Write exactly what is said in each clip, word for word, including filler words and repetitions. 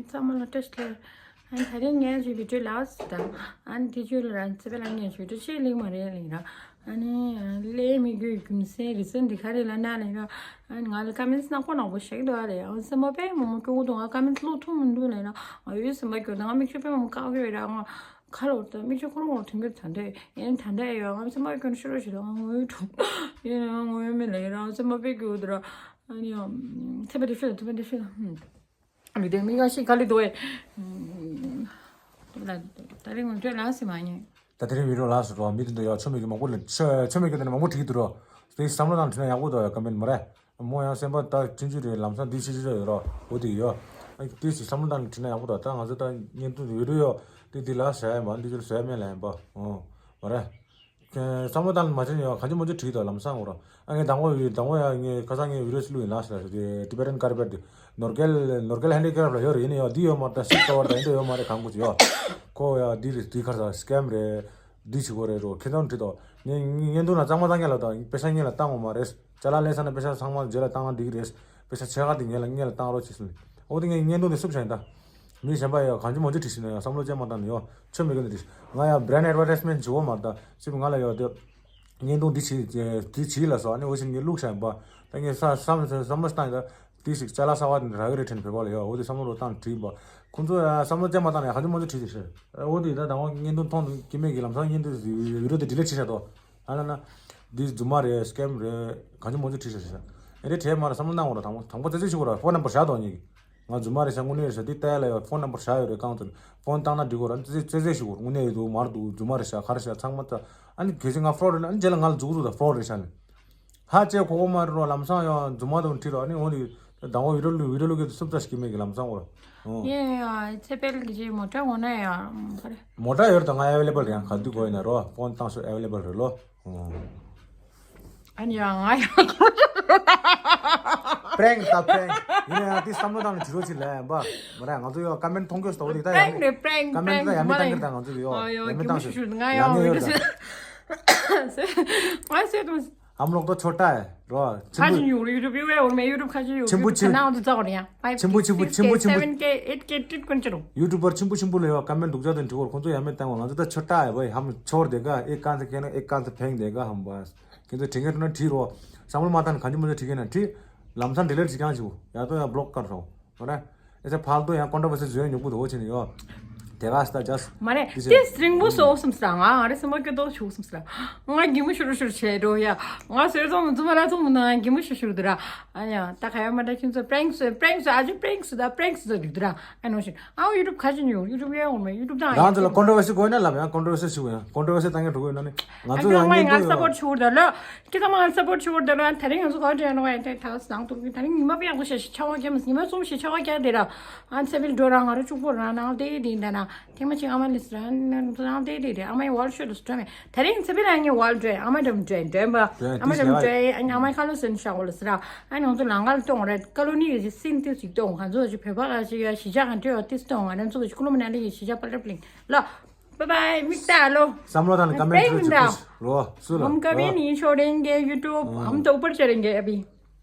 ཚང་མ་ལ་བཀྲ་ཤིས་བདེ་ལེགས། ཨ་ནི་ད་རིང་ངའི་བི་ཌིའོ་ལགས་སུ་དང་། ཨ་ནི་དེ་བརྗོད་ལ་རང་ཚེ་པེ་ལ་ངའི་བི་ཌིའོ་ཅིག་ལེགས་མ་རེད་ལེགས་ར། ཨ་ནི་ལས་མི་རྒྱུ་རྒྱུ་མཚན་རེ་ཟུང་འདི་ག་རེ་ལ་ན་ལེགས་ར། ཨ་ནི་ང་ལ་ཀ་མེན་ཊི་ནག་པོ་ནག་པོ་བཞག་འདུག་ཨ་ལེ། ཨ་སེམས་པ་དཔེ་མང་པོ་སྐྱོ་གི་འདུག་ང་ཀ་མེན་ཊི་ཀློག་ཐུབ་མི་འདུག་ལེགས་ར། ང་ཡོད་སེམས་པ་སྐྱོ་ད་ང་མིག་ཆུ་དཔེ་མང་པོ་བཀག་གི་ཡོད་ར། ང་ཁ་ལོ་ད་མིག་ཆུ་ཁོ་རང་ཁོ་རང་ཐོན་གྱི་ད་འདོད་ཡིན། ད་འདོད་ཡོད། ང་སེམས་པ་སྐྱོ་ན་ཤི་རོགས་ཞིག་དང་ང་ངོ་ཡོད་དྲུག་ཡིན། ང་ངོ་ཡོད་མེད་ལེགས་ར། ང་སེམས་པ་དཔེ་སྐྱོ་གི་འདུག་ར། ཨ་ནི་ཡང་ཚེ་པེ་དེ་ཤི་ལ་ཚེ་པེ་དེ་ཤི་ལ། ཨ་མི་དེ་མི་ག་ཤི་ག་ལི་དོ་ཨེ། ད་རིང་ངོ་སྤྲོད་ལ་སི་མ་ཉེ། ད་དེ་རིང་བི་ཌིའོ་ལགས་སུ་འགྲོ་བ་མི་དེ་འདྲ་ཡོད། ཆོ་མེད་ཀྱི་མང་པོ་ལ་ཆོ་ཆོ་མེད་ཀྱི་དེ་ནས་མང་པོ་བྲིས་ཀྱི་འདུག་རོ། དེ་བསམ་བློ་བཏང་བྲིས་ན་ཡག་པོ་འདུག་ཡ་ཀ་མེན་ཊི་མ་རེད། མོ་ཡང་སེམས་པ་ད་ཆུང་ཆུང་རེད། ལམ་སང་འདི་ཆུང་ཆུང་ཡོད་རོ། འོ་དེ་ཡོད། ཨ་དེ་ཞིག་བསམ་བློ་བཏང་བྲིས་ན་ཡག་པོ་འདུག་ད་ང་ཚོ་ད་བརྙན་ཐུང་བི་ཌིའོ་ཡོད་དེ་དེ་ལ་ཟ་ཡ་མ་འདི་ཚོ་ཟ་ཡ་མེད་ལ་ཡིན་པ། ཨོ་མ་རེད། བསམ་བློ་བཏང་མ་བྱས་ཡང་གང་ཅི་མང་ཅི་བྲིས་དང་ལམ་སང་འོ་ར། ཨ་ངས་དང་པོ་ཡི་དང་པོ་ཡང་ངས་ཁ་སང་ངས་བི་ཌིའོ་ཞིག་བླུགས་ཡིན་ལ་ཟེར་ཏེ་ཊི་བེ་ཊན་ཀར་པེཊ་དེ་ནོར་རྒྱལ་ནོར་རྒྱལ་ཧེན་ཌི་ཀེ་རབ་ལ་ཡོད་རེད། ཡིན་ན་ཡང་འདི་ཡོད་མ་རེད། ད་སིག་ཀ་བར་དང་འདི་ཡོད་མ་རེད། གང་གོ་ཅི་ཡོད་ཁོ་ཡ་འདི་རེད། འདི་ཁར་ས་སི་ཀེམ་རེད། འདི་བྱེད་དགོས་རེད་རོ། ཁྱེད་ཚང་བྲིས་དང་ངས་བརྙན་ཐུང་ན་གཙང་མ་བཏང་མཁན་ལ་དང་པེ་ས་སྔོན་ལ་བཏང་འོ་མ་རེད། ཅ་ལག་ལེན་ས་ན་པེ་ས་ཚང་མ་རྗེས་ལ་བཏང་ན་འགྲིག་གི་རེད། པེ་ས་ཕྱེད་ཀ་དེ་ངེད་ལ་ངེད་ལ་བཏང་རོགས་བྱེད་ཟེར་ནས། འོ་དེ་ངས་བརྙན་ཐུང་དེ་བསུབ་བྱ་ཡིན་ད། མི་གཞན་པ་ཡང་གང་ཅི་མང་ཅི་བྲིས་ཤིག་ན་ཡང་བསམ་བློ་ཅན་མ་བཏང་ནས་ཡང་ཆོ་མེད་གི་ནི་བྲིས། ང་ཡང་བྷི་རེན་ཌི་ཨེ་ཌི་ཝར་ཊའི་སི་མེན་ཊི་བྱེད་འོ་མ་རེད་ད། སྲིད་པ་ང་ལ་ཡང་དེ་བརྙན་ཐུང་འདི་བྱེད་འདི་བྱེད་ལ་སོགས་ཨ་ནི་འོ་ཞིག་ངས་བླུགས་བྱ་ཡིན་པ། ད་ངས་ས་བསམ་བསམ་བློ་བཏང་ཡིན་ད། དེ་ཞིག་ཅ་ལག་གསར་བ་དེ་རག་གི་རེད་དྲན་བོད་པ་ལ་ཡང་འོ་དེ་བསམ་བློ་རོ་བཏང་བྲིས་པ། ཁོང་ཚོ་ཡང་བསམ་བློ་ཅན་མ་བཏང་ནས་གང་ཅི་མང་ཅི་བྲིས་ཤིག་ཤེས། འོ་དེ་ད་དང་པོ་བརྙན་ཐུང་མཐོང་གི་མེད་གི་ལམ་སང་བརྙན་ཐུང་བི་ཌིའོ་དེ་ཌི་ལིཊ་བྱེད་བྱ་དོ། ཨ་ལ་ན། འདི་རྫུན་མ་རེད། སི་ཀེམ་རེད། གང་ཅི་མང་ཅི་བྲིས་ཤག་བྱས་ཤག་ཨེ་འདྲ་བྲིས་མ་རེད། བསམ་བློ་བཏང་དགོས་ར། དང་པོ་དང་པོ་རྩེ་རྩེ་ཞུ་དགོས་ར། ཕོན་ནམ་བར་བཞག་དོ་ཉིད་ཀྱི། ང་རྫུན་མ་རེད་ཤག་དངོས་གནས་རེད་ཤག་འདི་ལྟ་ཡ་ལ་ཡ་ཕོན་ནམ་བར་བཞག་ཡོད་རེད། རྐང་ཚོ་ཕོན་བཏང་ན་འགྲིག་གོ་ར། རྩེ་རྩེ་རྩེ་རྩེ་ཞུ་དགོས། དངོས་གནས་ཡོད་འདུག་མ་རེད་འདུག་རྫུན་མ་རེད་ཤག་ག་རེ་ཤག་ཚང་མ་ད། ཨ་ནི་གལ་སྲིད་ང་ཕོ་རོཌ་རེད་ན་ཨ་ནི་རྗེས་ལ་ང་ལ་མཛུག་གུ་ད་ཕོ་རོཌ་རེད་ཤག་ནི། ཧ་ཅེ་ཁོ་ཁོ་མ་རེད་རོ། ལམ་སང་ཡང་རྫུན་མ་དང་བྲིས་རོ། ཨ་ནི་འོ་ནི་དང་པོ་བི་ཌིའོ་བི་ཌིའོ་ལུག་གི་སུབ་ཙ་ཞིག་གི་མེད་གི་ལམ་སང་འོ་ར། ཨོ། ཡེ་ཡ་ཚེ་དཔལ་གྱི་ཅིག་མོ་ཊ་འོ་ན་ཡ་ག་རེ། མོ་ཊ་ཡོད་རེད་ད། ང་ཨེ་ཝེ་ལེ་བལ་རེད། ཡང་ག་དུས་དགོས་ཡིན་ན་རོ། ཕོན་བཏང་ཤོག་ཨེ་ཝེ་ལེ་བལ་རེད་ལོ། ཨོ། ཨ་ནི་ཡང་ང་ཡང་པྲེང་ད་པྲེང་། ཡིན་ན་ཡང་དེ་བསམ་བློ་བཏང་ནས་བྲིས་རོགས་བྱེད་ལ་ཡིན་པ། མ་རེད་ང་ཚོ་ཡོད་ཀ་མེན་ཊི་མཐོང་གི་ཡོད་ས་འོ་དེ་ད་ཡང་པྲེང་རེད་པྲེང་ཀ་མེན་ཊི་ད་ཡང་མི་བཏང་གི་རེད་ད། ང་ཚོ་ཡོད་ཡང་མི་བཏང་ཤོག་ང་ཡང་ཡོད་རེད། ང་ཟེར་དང་། हम लोग तो छोटा है रो। ཁ་ཆེ་ཡོད་རེད། ཡུ་ཊུབ་ཡོད་རེད། ཡུ་ཊུབ་ཁ་ཆེ་ཡོད་རེད། ཆེན་པོ་ཆེན་པོ་ཆེན་པོ་ཆེན་པོ་ཆེན་པོ་ཆེན་པོ། སེ་བེན་ཀེ་ཨེཊ་ཀེ་ཀྲིག་ཀོན་ཅི་རུང་། ཡུ་ཊུབ་པར་ཆེན་པོ་ཆེན་པོ་ལ་ཡོད་ཀ་མེན་ཊི་འདུག་ཅག་དེ་འབྲི་གོ་ར། ཁོང་ཚོ་ཡང་མི་བཏང་བ། ང་ཚོ་ད་ཆོ་ཊ་ཧེ་བྷའི། ཧམ་ཆོར་དེ་ག་ཨེ་ཀ་ཚེ་ཁེ་ན་ཨེ་ཀ་ཚེ་ཕེང་དེ་ག་ཧམ་བ། ཁྱེད་ཚོ་དྲན་གི་འདུག་ན་བྲིས་རོགས། བསམ་བློ་མ་བཏང་ནས་གང་ཅི་མང་ཅི་བྲིས་གི་ན་བྲིས། ལམ་སང་ཌི་ལིཊ་བྱེད་རྐྱང་བྱེད་དགོས། ཡ་ཏོ་ཡ་བྷི་ལོག་ཀར་རོགས། མ་རེད། ཨེ་ཚེ་ཕལ་དུ་ཡང་ཀོན་ཊོ་བར་སི་བཟོས་ཉོག་པོ་འདུག་བྱས་ནས་ཡོད། དེ་ག་སི་ད་ཇ་སི། མ་རེད། དེ་ཏིས་རིང་པོ་སོ་སོམ་སི་ར། ང་རེ་སེམས་པ་སྐྱོ་མདོག་བྱུག་སོམ་སི་ར། ང་གད་མོ་ཤུར་ཤུར་བྱས་འགྲོ་ཡ། ང་ཟེར་ཙམ་རྫུན་མ་ར་ཙམ་མི་འདུག་ང་གད་མོ་ཤུར་ཤུར་འདུག་ར། ཨ་ཡ་ད་ག་ཡ་མ་འདྲ་ཁྱེད་ཚོ་པྲེང་སི་པྲེང་སི་ཨ་ཅེ་པྲེང་སི་ད་པྲེང་སི་ད་འདུག་འདུག་ར། ཨ་ནོ་ཤི། ཨ་ཡུ་ཊུབ་ཁ་ཅིག་ཉོ། ཡུ་ཊུབ་ཡ་འོ་མ་ཡུ་ཊུབ་དང་། རང་ཚོ་ལ་ཀོན་ཊོ་བར་སི་དགོས་ན་ལབ་ཡང་ཀོན་ཊོ་བར་སི་ཞིག་ཡང་ཀོན་ཊོ་བར་སི་བཏང་མཁན་འགྲོ་དགོས་ན་ནི་ང་ཚོ་ཡང་ང་ཡང་ང་སཔོར་ཊི་ཞུ་དགོས་ད་ལོ། ཁྱེད་ཚང་མ་ང་སཔོར་ཊི་ཞུ་དགོས་ད་ལོ། ད་རིང་ང་ཚོ་ག་རེ་ཡང་ནོ་ཨེ་ད་ད་ནང་དུ་ད་རིང་ཉི་མ་དཔེ་ཡག་པོ་ཞིག་ཆར་པ་བརྒྱབ་མ་ཉི་མ་གསུམ་ཞིག་ཆར་པ་བརྒྱབ་དེ་ར། ཨ་ཚེ་འཕེལ་འགྲོ་ར་ང་རང་གཅིག་པོ་རང་ནང་དེ་དེ་འདྲ་ན་ཐེངས་མ་གཅིག་ཨ་མ་ལི་སི་ར་ནང་དེ་དེ་དེ་ཨ་མ་ཡི་ཝལ་ཤོ་ལ་སི་ཏྲོ་མེ། ད་རིང་ཚེ་འཕེལ་ཨ་ངའི་ཝལ་འགྲོ་ཨ་མ་འགྲམ་འགྲོ་འགྲོ་པ། ཨ་མ་འགྲམ་འགྲོ་ཨ་ནི་ཨ་མ་ཁ་ལོ་སེན་ཤ་ཝལ་ལ་སི་ར། ཨ་ནི་ང་ཚོ་ལང་ཀ་ལ་གཏོང་རེད། ཀ་ལོ་ནི་ཡི་སིན་ཏི་ཞིག་གཏོང་ང་ཚོ་ཞིག་བོད་པ་ག་ཞིག་ཡ་གཞིས་ཆགས་ག་འགྲོ་ཡ་ཏི་སི་གཏོང་ང་ཚོ་གཞིས་ཀུ་ལུ་མ་ན་ལི་ཡི་གཞིས་ཆགས་པ་རབ་གླིང་ལ། Bye bye མིག་ལྟ་ལོ། བསམ་བློ་དང་ཀ་མེན་ཊི་ཅིག་ཕུལ་རོ། སུ་ལ་ཧམ་ཀ་བེ་ནི་ཤོ་རེན་གེ་ཡུ་ཊུབ་ཧམ་དོ་པར་ཆ་རེན་གེ་ཨ་བི།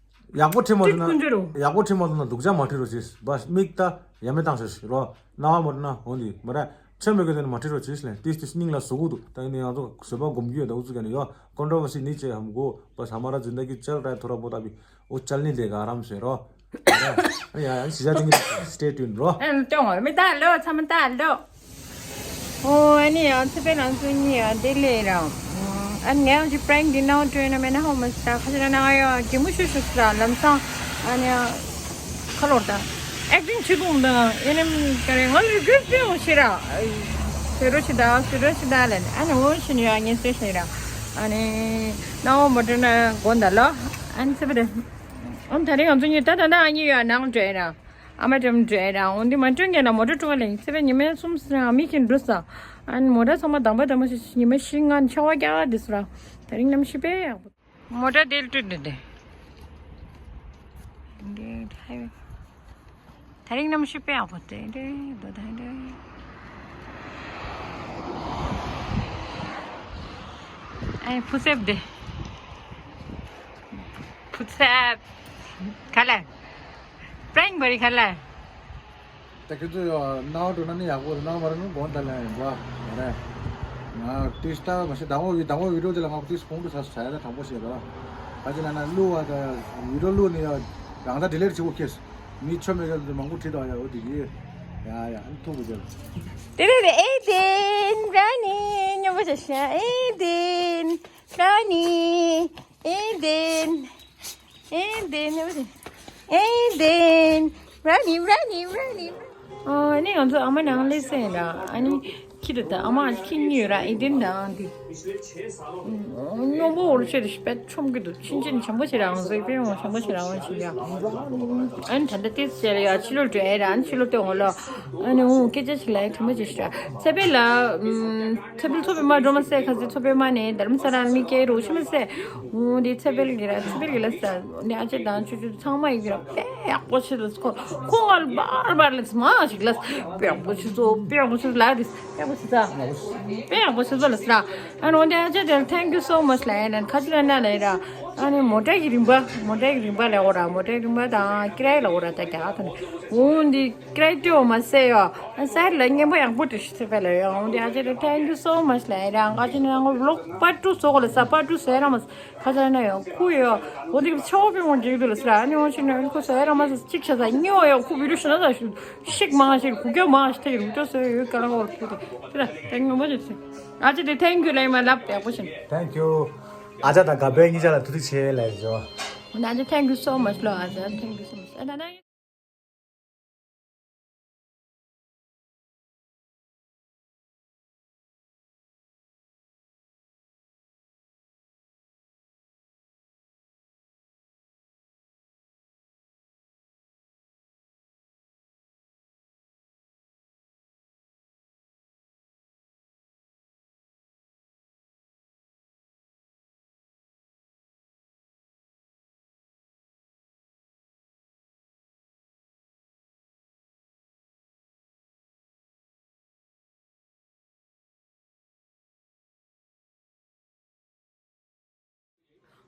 ཡག་པོ་བྲིས་མ་ཐུབ་ན་ཡག་པོ་བྲིས་མ་ཐུབ་ན་སྡུག་ཅག་མ་བྲིས་རོགས་བྱེད། བ་མིག་ལྟ་ཡ་མེད་བཏང་ཟེར་རོ། རྣ་བ་མ་བྲིས་ན་འོ་འདི་མ་རེད། ཆོ་མེད་གི་དེ་ནི་མ་བྲིས་རོགས་བྱེད་ཟེར་ལན་ཏིས་ཏིས་སྙིང་ལ་ཟུག་གི་འདུག་ད་ཡིན་ནའི་ང་ཚོ་བཟོད་པ་སྒོམ་རྒྱུ་ཡོད། ད་འུ་ཚུགས་ཀྱི་ནི་ཡོ་ཀོན་ཊོ་བར་སི་ནི་ཅེ་ཧམ་གོ་བ་ཧ་མ་ར་ཛིན་ད་གི་ཅལ་ར་ཐོ་ར་པོ་ད་བི། वो चलने देगा आराम से रो। ཡ་ཡ་ཡ་ཡ། Stay tuned row། ཨེ་ལྟོས་ངོ་མི་ལྟ་ལོ་ཚ་མི་ལྟ་ལོ། ཨོ་ཨ་ནི་ཡང་ཚེ་འཕེལ་ལང་ཚོ་གཉིས་ཡང་བདེ་ལེགས་རང་། ཨ་ནི་ངས་ཅིག་པྲེང་འདི་ནང་བྲོས་ན་མེད་ན་ཧོ་མ་སི་ད་ཁ་ཤས་ན་ང་ཡང་གད་མོ་ཤུ་ཤུ་སི་ར་ལམ་སང་ཨ་ནི་ཁ་ལོར་ད་ཨེག་ཊིང་བྱེད་དགོངས་དང་ཨེ་ནི་ག་རེ་ང་ལ་རིག་རིག་རིག་ཤི་ར་ཟེར་རོ་ཤི་ད་ཟེར་རོ་ཤི་ད་ལན་ཨ་ནི་འོ་ཤི་ནི་ཡང་ངས་ཟེར་ཤི་ར་ཨ་ནི་ན་ཧོ་མ་བྲོས་ན་དགོངས་ད་ལོ་ཨ་ནི་ཚེ་འཕེལ། ཨམ་ད་རེས་ང་ཚོ་གཉིས་ད་ད་ད་ཨ་གཉིས་ཡོད་ནང་འགྲོ་ཡ་ར། ཨ་མ་འགྲམ་འགྲོ་ཡ་ར། འོན་ཏེ་མ་འགྲོ་མཁན་ལ་མོ་ཊ་འགྲོ་བ་ལེན་ཚེ་བའི་ཉི་མ་གསུམ་ཟིན་ར་མི་ཁྱེར་འགྲོ་ས། ཨ་ནི་མོ་ཊ་ཚང་མ་དང་པ་དང་པོ་ཞིག་ཉི་མ་བཞི་ལྔ་ཆར་པ་རྒྱག་དེ་སུ་ར། ད་རིང་གནམ་གཤིས་དཔེ་ཡག་པོ། མོ་ཊ་དེ་ལ་སྤྲོད་དེ་དེ། དེ་ད་རིང་གནམ་གཤིས་དཔེ་ཡག་པོ་དེ་དེ་དོ་ད་དེ། ཨ་ནི་ཕུ་སེབ་དེ། ཕུ་སེབ། ག་ལ། པྲེང་བ་རི་ག་ལ། ཁྱེད་ཚོས་ཡང་སྣང་བ་འགྲོ་ན་ནི་ཡག་པོ་རེད། སྣང་བ་མ་འགྲོ་ན་དགོངས་དག་ལན་ཡིན་པ་རེད། ང་ཏིས་ལྟ་མ་ཤེས། དང་པོ་དང་པོ་བི་ཌིའོ་དེ་ལ་ང་ཏིས་གོང་དུ་ས་ས་ཡ་ད་དྲང་པོ་བཤད་རོགས། ཁ་ཅིག་ན་ན་བླུག་བ་ད་བི་ཌིའོ་བླུག་ནི་ཡང་རང་ད་ཌི་ལིཊ་བྱེད་དགོས་ཁེལ། མི་ཆོ་མེད་ཀྱི་མང་པོ་བྲིས་དང་ཡ། འོ་དེ་གི་ཡ་ཡ་ཨ་ནི་ཐུག་པ་དེ་ལ། དེ་རེད་རེད། ཨེ་དེན་ར་ནི་སྙོམས་པོ་བྱ་ཤ། ཨེ་དེན་ར་ནི། ཨེ་དེན། ཨེ་དེན། ཨེ་དེན། ར་ནི་ར་ནི་ར་ནི། ཨ་ནི་ང་ཚོ་ཨ་མ་ནང་སླེབས་ཟིན་ར། ཨ་ནི་ཁྱི་དེ་དང་ཨ་མ་ཁྱི་གཉིས་ར། ཨེ་དེན་དང་དེ་སྙོམས་པོ་འོར་ཆེ་དེ་ཞིག་པད་ཆོམ་གི་འདུག་ཆུང་ཆུང་བྱམས་པོ་བྱེད་རང་བཟོས་པས་ཡང་བྱམས་པོ་བྱེད་རང་བ་ཞིག་ཡ། ཨ་ནི་ད་ལྟ་ཏིས་བྱས་ལ་ཡ་ཕྱི་ལོགས་འགྲོ་ཨེ་ར། ཨ་ནི་ཕྱི་ལོགས་ཏེ་འོང་ལ། ཨ་ནི་འོང་སྐད་ཆ་ཞིག་ལ་ཡ་དྲི་མ་བྱེད་ཤ། ཚེ་འཕེལ་ལ་ཚེ་འཕེལ་ཚོ་པའི་མ་འགྲོ་མ་ཟེར། ཁ་སི་ཚོ་པའི་མ་ནས་དར་མ་ས་ར་མི་སྐྱེ་རོགས་ཤི་མ་ཟེར། འོ་འདི་ཚེ་འཕེལ་གི་ར། ཚེ་འཕེལ་གི་ལ་ས་ནས་ཨ་ཅེ་དང་ཆུ་ཆུ་ཚང་མ་ཡི་གི་ར། དཔེ་ཡག་པོ་ཆེ་ལ་ཁོ་ཁོ་ང་ལ་བར་བར་ལ་མ་ཞིག་ལ་དཔེ་ཡག་པོ་ཆེ་ཚོ། དཔེ་ཡག་པོ་ཆེ་ལ་རེད། དཔེ་ཡག་པོ་ཆེ་ཚ། དཔེ་ཡག་པོ་ཆེ་ཚོ་ལ་ས་ར། ཨ་ནི་འོ་འདི་ཨ་ཅེ་དེ་thank you so much ལ་ཡ་ནན་ཁ་ཅི་ལ་ན་ལ་ཡི་ར། ཨ་ནི་མོ་ཊ་གི་རིན་པ། མོ་ཊ་གི་རིན་པ་ལ་འོ་ར། མོ་ཊ་གི་རིན་པ་དང་ཀི་རའི་ལ་འོ་ར། ད་རྒྱ་གར་ཐོན་འོ་འདི་ཀི་རའི་སྤྲོད་མ་ཟེར་ཡོ། ཨ་སར་ལ་སྙན་པོ་ཡག་པོ་འདྲ་ཞིག་ཚེ་འཕེལ་ལ་ཡོད། འོ་འདི་ཨ་ཅེ་དེ་thank you so much ལ་ཡ་ར། ང་ཅི་ན་ང་ལོག་པར་ཊུ་བཟོ་གོ་ལ་ས། པར་ཊུ་ཟེར་ར་མ་ཁ་ཅ་ན་ཡོ་ཁུ་ཡོ། འོ་འདི་ཆོ་པི་མོ་འགྲིག་འདུག་ལ་ས་ར། ཨ་ནི་འོ་ཅི་ན་ཁུ་ཟེར་ར་མ་ས་གཅིག་ཆ་ས་ཉོ་ཡོ། ཁུ་བི་ཌིའོ་ཤི་ན་ས་ཤུ་ཤིག་མང་ཤིག་ཁུ་ཀྱོ་མང་ཤིག་ཐེ་རུ་ཏོ་ཟེར་ཡོད་ཀ་ལ་འོ་ཁུ་དེ་དེ་ར་དེ་ངོ་མ་ཅི་ཟེར། ཨ་ཅེ་དེ་thank you ལ་ཡ་མ་ལབ་ཡག་པོ་ཤིན། Thank you། ཨ་ཅག་དང་དགའ་འཕེལ་གཉིས་ཆ་ལ་ཐུགས་རྗེ་ཆེ་ལབ་ཡོད། ཨ་ཅག་thank you so much ལོ། ཨ་ཅག་thank you so much། ཨ་ད་ན།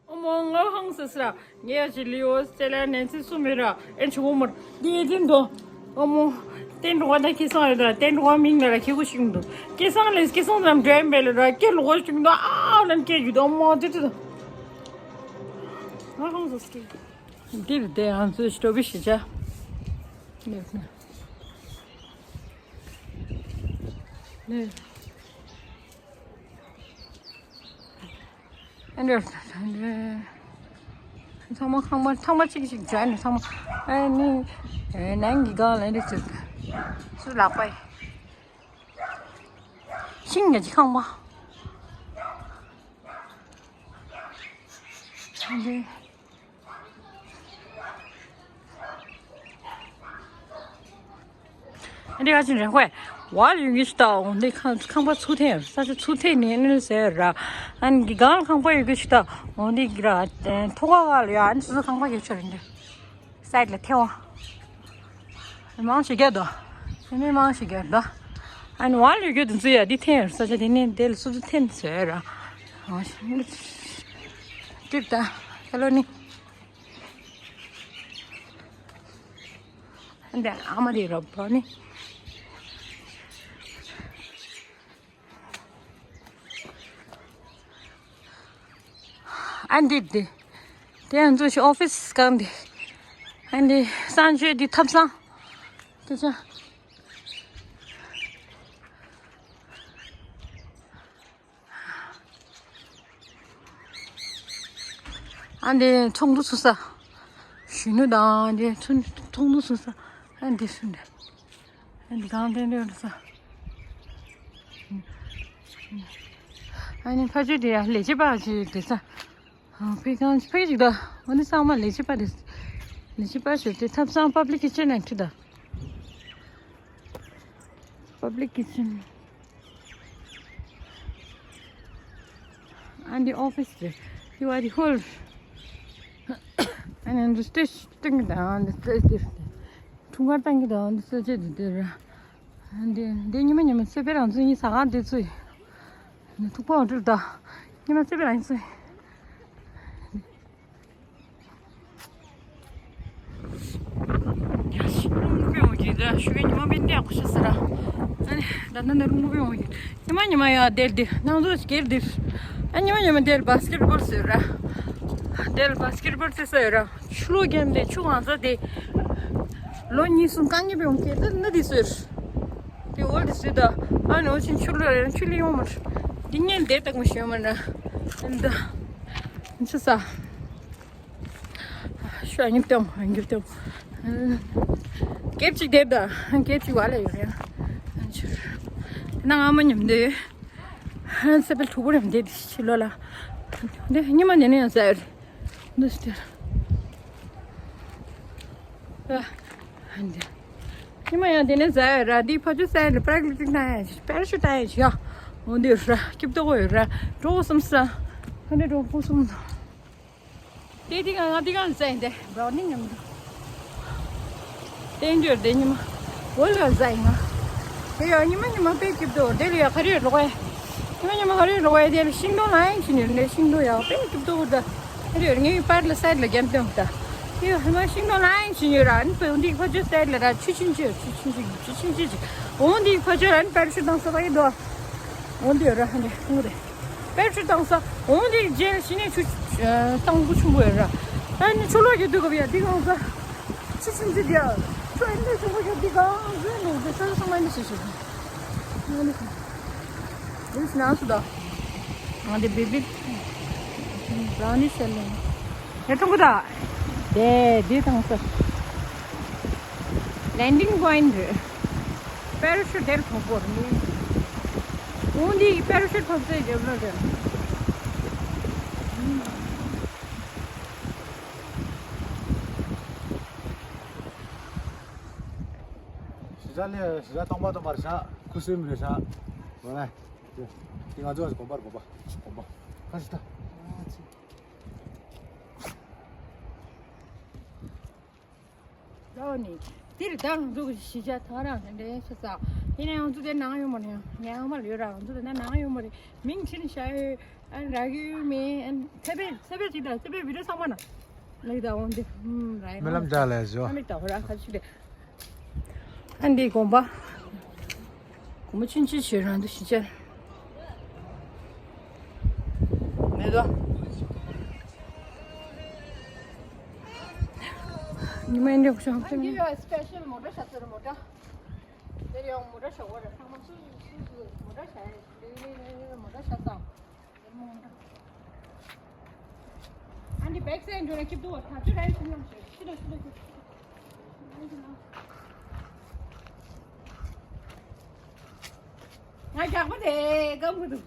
ཨོ་མོ་ང་ཧང་སི་སི་ར། ངས་ཡ་ཅི་ལི་འོ་སི་ཅེ་ལ་ནན་སི་སུ་མི་ར། ཨེ་ཆུ་བོ་མར་དེ་དེ་འདོ། ཨོ་མོ། ཏན་འགྲོ་བ་ད་ཁེ་སང་རེད་ར། ཏན་འགྲོ་བ་མིང་ལ་ར་ཁེ་གུ་ཞིག་འདུག་ཁེ་སང་ལས་ཁེ་སང་ཙམ་འགྲོ་ཡ་མེད་ལ་ར། ཁེ་ལོ་གོ་ཞིག་འདུག་ཨ་ལན་ཁེ་ཡུ་དོ་མོ་དེ་དེ་དོ། ང་ཧང་སི་སི་ཀི། འདིར་དེ་ང་ཚོའི་སྟོ་བི་ཤི་ཅ། ནེ་ནེ། ཨ་འདྲ། ཚང་མ་ཁང་པ་ཚང་མ་གཅིག་གཅིག་སྦྱར་ནས་ཚང་མ་ཨ་ནི་ནང་གི་སྒང་ལ་འདི་ཚོ་ཚུར་ལག་པ་ཤིང་ཡ་གཅིག་ཁང་པ་ཨ་འདྲ། འདི་ག་ཅིག་རེད་ཁོས། ཝལ་ཡོད་གི་ཞིག་ད། འོ་འདི་ཁང་ཁང་པ་ཚུགས་ཐེངས་ས་ཆ་ཚུགས་ཐེངས་ནས་ནི་ཟེར་ར། ཨ་ནི་གི་སྒང་ལ་ཁང་པ་ཡོད་གི་ཞིག་ད། འོ་འདི་གི་ར་ཐོག་ཁ་ཁ་ལ་ཡ། ཨ་ནི་སོ་སོ་ཁང་པ་ཡོད་ཆོག་རེད་འདི། སའིཌ་ལ་ཐེ་བ། མང་ཞིག་རྒྱག་དོ། མི་མང་ཞིག་རྒྱག་དོ། ཨ་ནི་ཝལ་ཡོད་གི་དེ་ཚོ་ཡ་འདི་ཐེངས་ས་ཆ་དེ་ནས་དེ་ལ་སོ་སོ་ཐེངས་ཟེར་ར། འོ་ཞིག་ཀྲིབ་ད་ཁ་ལོ་ནི། འདི་ཨ་མ་དེ་རོབ་པོ་ནི། ཨ་འདི་འདི། དེ་ང་ཚོ་ཞིག་ཨོ་ཕིས་སྒང་འདི། ཨ་འདི་གསང་སྤྱོད་འདི་ཐབ་ཚང་། དེ་ཚོ། ཨ་འདི་ཚོགས་འདུ་ཚོགས་ས། གཞོན་ནུ་དང་འདི་ཚོགས་ཚོགས་འདུ་ཚོགས་ས། ཨ་འདི་སུ་འདི། ཨ་འདི་གང་དེ་འདྲ་ས། ཨ་ནི་ཕ་ཆོས་དེ་ཡ་ལས་བྱེད་པ་ཞིག་དེ་ས། ཕ་གང་ཕ་ཞིག་ད། ཨ་ནི་ཚང་མ་ལས་བྱེད་པ་རེད། ལས་བྱེད་པ་ཞིག་དེ་ཐབ་ཚང་པབ་ལིག་ཀི་ཆེན་ནས་ཁྲིད་ད། པབ་ལིག་ཀི་ཆེན། ཨ་འདི་ཨོ་ཕིས་རེད། འདི་བ་འདི་ཧོལ། ཨ་ནི་འདི་སྟེ་སྟེང་གི་དང་འདི་སྟེ་སྟེ། འཁྲུངས་སྐར་བཏང་གི་དང་འདི་སྟེ་ཆེ་འདི་དེ་ར། ཨ་འདི་འདི་ཉི་མ་ཉི་མ་སེ་པེ་རང་ཚོ་གཉིས་ཟ་ཁང་འདི་ཚོ་ཡི། འདི་ཐུག་པ་འོ་འགྲུལ་ད། ཉི་མ་སེ་པེ་རང་ཚོ་ཡི། ཡ་ཤི་རླུང་པོ་ཡོང་གི་འདི་ ཞུ་གི་ཉི་མ་བིན་ཏེ་ཨ་ཁུ་ཤི་ཟེར་ར། ཨ་ནི་ད་ནི་ནི་རུང་བོ་བི་འོང་གི། ཉི་མ་ཉི་མ་ཡ་དེར་དེ་ནང་ཚོ་སྐྱེར་དེར། ཨ་ཉི་མ་ཉི་མ་དེར་བ་སི་ཀེ་ཊི་བོལ་ཟེར་ར། དེར་བ་སི་ཀེ་ཊི་བོལ་ཟེར་ཟེར་ར། ཆུ་ལོག་རྒྱབ་དེ་ཆུ་གང་ཟ་དེ། ལོ་གཉིས་གསུམ་རྐང་གཉིས་པའི་འོང་སྐྱེ་དེ་ནི་དེ་ཟེར། དེ་འོལ་དེ་ཟེར་ད། ཨ་ནི་འོ་ཆེན་ཆུ་ལོག་རེ་ཆུ་ལི་ཡོང་མར། དེ་ཉིན་དེར་ཏག་མི་ཤེས་མར་ར། ཨ་ནི་ད། ཆུ་ས། ཤོ་ཨ་ཉིབ་ཏེའོ་ཨ་ཉིབ་ཏེའོ། ཀེབ་ཅིག་དེབ་ད་ཀེབ་ཅིག་བ་ལ་ཡོད་རེད། ཨ་ཆུ། དེ་ན་ང་མ་ཉམས་འདི། ཨ་སེ་པེལ་ཐུག་པོ་རེད་འདི་ཕྱི་ལོ་ལ། འདི་ཉི་མ་ནས་ནས་ཡང་ཟ་ཡོད་རེད། འདི་སྟེར། ཨ་འདི། ཉི་མ་ཡང་དེ་ནས་ཟ་ཡོད་ར་འདི་ཕ་ཆུ་ཟ་ཡོད་རེད་པ་ར་གི་ལི་ཊིག་ན་ཡ་ཞིག་པེ་ར་ཤུ་ཊ་ཡ་ཞིག་ཡ། འོ་འདི་ཡོད་ར་སྐྱིབ་ཏོག་ཡོད་ར་འགྲོ་གསུམ་ས། ཨ་འདི་འགྲོ་གསུམ་ས། དེ་དེ་ག་ང་དེ་ག་ཟ་ཡིན་དེ་བྲའོ་ནི་ཉམས་འགྲོ། བསྟན་འགྱུར་དེ་ཉི་མ། འོལ་ག་ཟ་ཡིན་ང་། དེ་ཡང་ཉི་མ་ཉི་མ་དཔེ་སྐྱིད་པོ་དེ་ལ་ཡ་ག་རེ་ལོག་ཡ། ཉི་མ་ཉི་མ་ག་རེ་ལོག་ཡ་དེ་ལ་ཤིང་སྡོང་ལ་ཡིན་ཕྱིན་ཡོད་ནས་ཤིང་སྡོང་ཡ་དཔེ་སྐྱིད་པོ་ད། དེ་ཡོད་ངའི་པར་ལ་སའི་ལ་རྒྱབ་སྟོན་ད། དེ་ཡང་ཉི་མ་ཤིང་སྡོང་ལ་ཡིན་ཕྱིན་ཡོད་ར་ཨ་ནི་བོད་འདི་ཕ་ཆོས་སའི་ལ་ར་ཆུ་ཆུན་ཆུ་ཆུ་ཆུན་ཆུ་ཆུ་ཆུན་ཆུ་ཆུ། འོ་འདི་ཕ་ཆོས་ར་ཨ་ནི་པར་ཤུ་དང་ས་བ་ཡི་དོ། འོ་འདི་ཡོད་ར་ཨ་ནི་ཧུང་རེ། པེ་ཊི་བཏང་ས། འོང་དེ་རྗེས་ལ་ཕྱི་ནས་ཆུ་བཏང་པོ་ཆུང་པོ་ཡོད་ར། ཨ་ནི་ཆུ་ལོག་གི་དུས་སྐབས་ཡ་འདི་གང་ས། ཆུ་ཆུང་ཆུ་དེ་ཡ། ཆུ་ཨེ་འདྲ་ཆུང་པོ་ཡ་འདི་གང་ཟེར་ནོ་དེ་ས་ས་མ་ནི་ཤི་ཤི། ཨ་ནི་ཁ། འདི་ནང་སུ་ད། ཨ་འདི་བི་བི། བྷ་རའོ་ནི་ཤེལ་ལ། ཡ་ཁྲོང་ཀོ་ད། དེ་འདི་བཏང་ས། ལེན་ཌིང་པོ་ཡིན་ཊི་རེད། པེ་ར་ཤུ་ཊི་དེར་ཐོག་པོ་རེད། འོ་འདི་པེ་ར་ཤུ་ཊི་ཐོག་ཚེ་རྒྱབ་ལ་རེད། ཞི་ཅང་ལས་ཞི་ཅང་སྟོང་པ་སྟོང་པར་བཞག་ཁུ་སིམ་རེ་བཞག་འོ་ན། དེ་ང་ཚོ་གོམ་པར་གོམ་པ་གོམ་པ་ཁ་ཤི་ད། ལོ་ནི། དེར་ད་ང་ཚོ་གི་གཞིས་ཆགས་ཐག་རང་དེ་འདྲའི་ཤ་ཟ། ཡིན་ན་ང་ཚོ་དེ་ནང་ཡོད་མ་རེད། ངའི་ཨ་མ་ལ་ཡོད་ར་ང་ཚོ་དེ་ན་ནང་ཡོད་མ་རེད། མིང་ཁྲིད་ནས་བཞག་ཡོད། ཨ་ར་གི་མེ་ཨ་ཚེ་འཕེལ་ཚེ་འཕེལ་ཅིག་དང་ཚེ་འཕེལ་བི་ཌི་ཡོ་ཚང་མ་ན། ལེགས་ད་འོང་དེ། ཧུམ་ར་ཡིན། རྨི་ལམ་འཇགས་ལས་བཟོ། ཨ་མིག་ད་ཧོ་ར་ཁ་ཆུ་དེ། ཨ་འདི་དགོན་པ། དགོང་མོ་ཆུང་ཆུང་བྱོས་རང་དུ་ཞིག་བྱས། མེད་དོ། ཉི་མ་ཡིན་འདྲ་ཤོག་ཨ་འདི་ཡོད་སི་པེ་ཤལ་མོ་ཊ་ཤ་ཚར་མོ་ཊ། དེར་ཡང་མོ་ཊ་ཤ་བོ་ར་ཚང་མ་སུ་སུ་སུ་མོ་ཊ་ཤ་ཡ་ལེ་ལེ་ལེ་ལེ་མོ་ཊ་ཤ་ཚང་། ཨ་ནི་བེག་སའིཌ་འགྲོ་ན་སྐྱིད་སྡུག་ཐག་ཆོད་ར་ཡིན་སུ་ཡོང་ཞེས་ཤི་ལོ་ཤི་ལོ་ཤི། ང་རྒྱག་པ་དེ་སྐམ་གི་འདུག་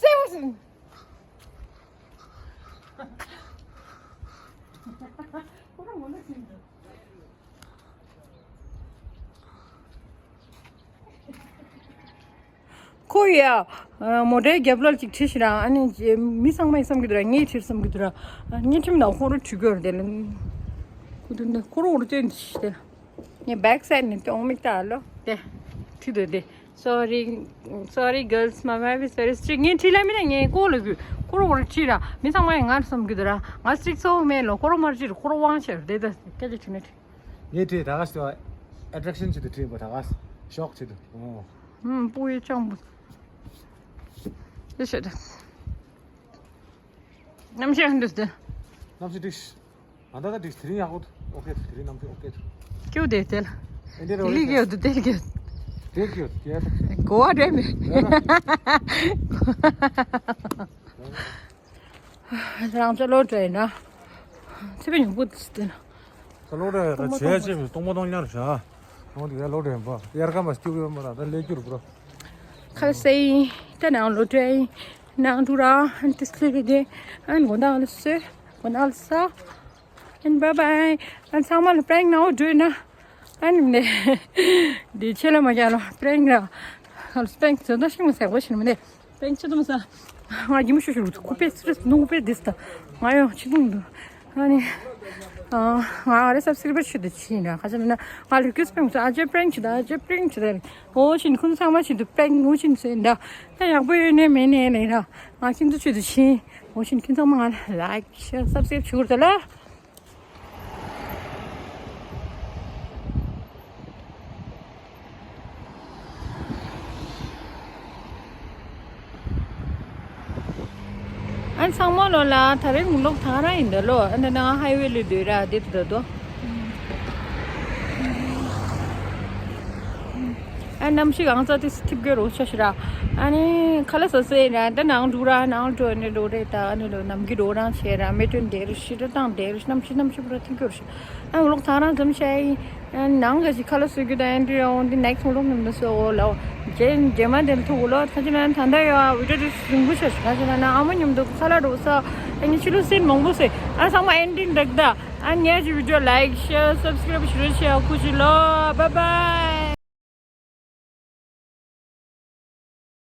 སེ་བ་སེ། ཁོ་རང་ངོ་ན་སེ་འདུག་ཁོ་ཡ། མོ་ཊའི་རྒྱབ་ལོགས་ཅིག་ཁྲིད་ཤི་ར་ཨ་ནི་མི་ཚང་མས་བསམ་གི་འདུག་ར་ངས་ཁྲིད་བསམ་གི་འདུག་ར། ངས་ཁྲིད་མིན་ན་ཁོ་རང་ཁྲིད་དགོས་ར་དེ་ལ། ཁོ་དེ་འདི་ཁོ་རང་འོར་ཅན་ཤི་དེ། ངས་བེག་སའིཌ་ནས་དེ་འོང་མིག་ལྟ་ལོ་དེ། ཁྲིད་འདུག་དེ། Sorry, sorry girls, my wife is very strict. ངས་ཁྲིད་ལ་མིན་ན་ངས་ཁོ་ལ་གུ་ཁོ་རང་འོར་ཁྲིད་ར་མི་ཚང་མས་ང་བསམ་གི་འདུག་ར་ང་སི་ཊིག་སོ་མེད་ལོ་ཁོ་རང་མར་ཁྲིད་ར་ཁོ་རང་དབང་ཆེ་ར་དེ་ད་སྐད་ཆ་ཁྲིད་ནས་ཁྲིད། ངས་བྲིས་ད་ག་ཞིག་ཨེ་ཊེག་ཤན་ཆེད་དུ་བྲིས་པ་ད་ག་ཤོག་ཆེད་དུ། ཨོ། ཧུམ་པུ་ཡི་ཅང་པུ། དེ་ཤེད། གནམ་གཤིས་ཧན་དུས་དེ། གནམ་གཤིས་འགྲིག་ཨ་ད་ད་འགྲིག་དེ་རིང་ཡག་པོ་འདུག་ཨོ་ཁེ་དེ་རིང་གནམ་གཤིས་ཨོ་ཁེ་འདུག་ཀྱུ་དེ་དེ་ལ། ཨེ་འདི་རེད། དེ་ལི་ཀྱུ་དུ་དེ་ལི་ཀྱུ། དེ་ཀྱུ་དེ་ད། གོ་བ་འདྲེ་མེད། རང་ཚོ་ལོ་དྲན་ན། ཚེ་བའི་ཉུང་པོ་དེ་ལ། ཚེ་ལོ་དྲན་ད་བྱས་ཅེས་སྟོང་པ་སྟོང་ཉར་བྱ། ནང་དེ་ལོ་དྲན་པ་དབྱར་ཁ་མ་སྐྱུག་ཡོད་མ་ར་ད་ལས་རྒྱུར་པོ། ཁ་སེ་ད་ནང་ལོ་དྲན་ནང་དུ་ར་ཨན་ཏི་སི་ལི་དེ་ཨན་གོ་ནང་ལ་སོས་གོ་ནང་ལ་ས། ཨན་བའི་བའི། ཨན་ཚང་མ་ལ་པྲེང་ནང་འགྲོ་ན། ཨན་ནི། འདི་ཆེ་ལ་མ་རྒྱ་ལ་པྲེང་ར། ཨན་པྲེང་ཚོ་ད་ཤིང་མ་ཟེར་བ་ཤིང་མ་ནི། པྲེང་ཆེ་དུ་མ་ས། ང་གི་མི་ཤུ་ཤུ་རུ་ཁུ་པེ་སི་རེ་སི་ནུ་པེ་དིས་ད། ང་ཡང་ཆི་དུང་དུ། ཨ་ནི། ཨ། ང་རེ་སབ་སི་རི་བེ་ཤུ་དུ་ཆི་ན་ཁ་ཆ་མི་ན་ང་རི་ཀུ་སི་པྲེང་ཚོ་ཨ་ཅེ་པྲེང་ཆི་ད་ཨ་ཅེ་པྲེང་ཆི་ད། འོ་ཤིན་ཁུན་ཚང་མ་ཤིན་དུ་པྲེང་འོ་ཤིན་སེ་ད། ད་ཡག་པོ་ཡོད་ནས་མེད་ནས་ལེ་ར། ང་ཤིན་དུ་ཆུ་དུ་ཆི། འོ་ཤིན་ཁུན་ཚང་མ་ང་ལ་ལའིཀ་ཤེར་སབ་སི་རི་བེ་ཆུ་གུར་ད་ལ། ཨ་ཚང་མ་ལོ་ལ་ད་རེས་ངུ་ལོག་ཐང་རང་ཡིན་ད་ལོ། ཨ་ནི་ནང་ཧའི་ཝེ་ལ་སྡོད་ར་དེ་དུ་ད་དོ། ཨ་གནམ་གཤིས་གང་ཙམ་དེ་ཐིབས་གི་རོ་ཤ་ཤི་ར། ཨ་ནི་ཁ་ལ་ས་སེ་ར་ད་ནང་འགྲོ་ར་ནང་འགྲོ་ནི་འགྲོ་རེད། ད་ཨ་ནི་ལོ་ནམ་གི་འགྲོ་རང་བྱེད་ར་མེ་ཏོན་དེ་རུ་ཤི་ད་དང་དེ་རུ་གནམ་གཤིས་གནམ་གཤིས་པུ་ར་ཐིབས་གི་རོ་ཤི། ཨ་ངུ་ལོག་ཐང་རང་ཙམ་ཤ་ཡིན། ནང་ག་ཞིག་ཁ་ལ་སོ་རྒྱུ་དང་ཨེན་ཏི་ཡོང་འདི་ནེག་སི་ལོག་ཉམས་དུ་སོ་འོ་ལོ། རྗེས་རྗེས་མ་དེ་ལ་ཐུག་ལོ། ཐ་ཅི་ན་ད་ལྟ་ཡོ་བི་ཌིའོ་དེ་རིང་པོ་ཤ་ཤ་ཁ་ཅི་ན་ན་ཨ་མ་ཉམས་དུ་ཁ་ལ་འགྲོ་ས། ཨ་ནི་ཕྱི་ལོ་སེན་མང་པོ་སེ། ཨ་ཚང་མ་ཨེན་ཏི་འདག་ད། ཨ་ཉེ་ཞི་བི་ཌིའོ་ལའིག་ཤེར་སབ་སི་ཀ་རབ་ཞུ་རེ་ཤེར་ཁུ་ཅི་ལོ། བའི་བའི།